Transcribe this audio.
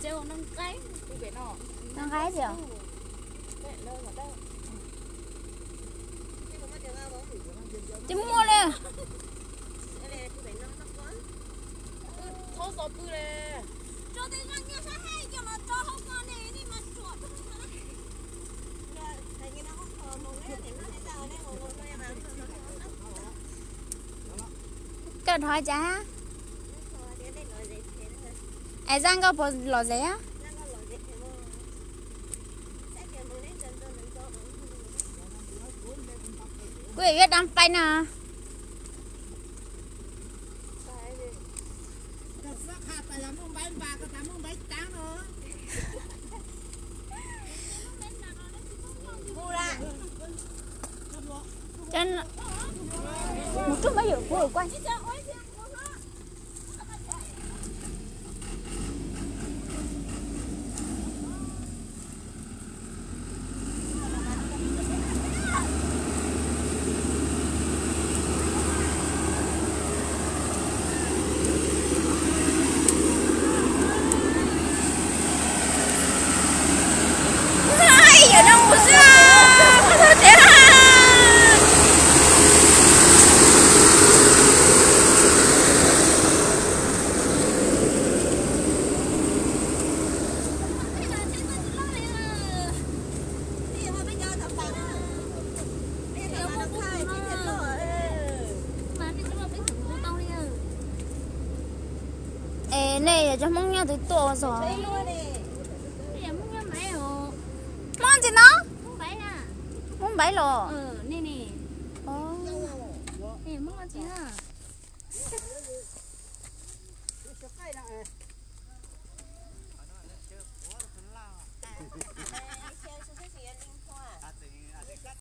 Noj nqaij tiag. Tsis muaj li. Koj dhov cas? Es Zaj nkauj puas lom zem? Kuv yuav dam pais no. Mus rub mab yuam kuv quaj. Es nej yog cov Hmoob nyob twg tuaj zog? Hmoob ntsis no? Hmoob Npaiv los?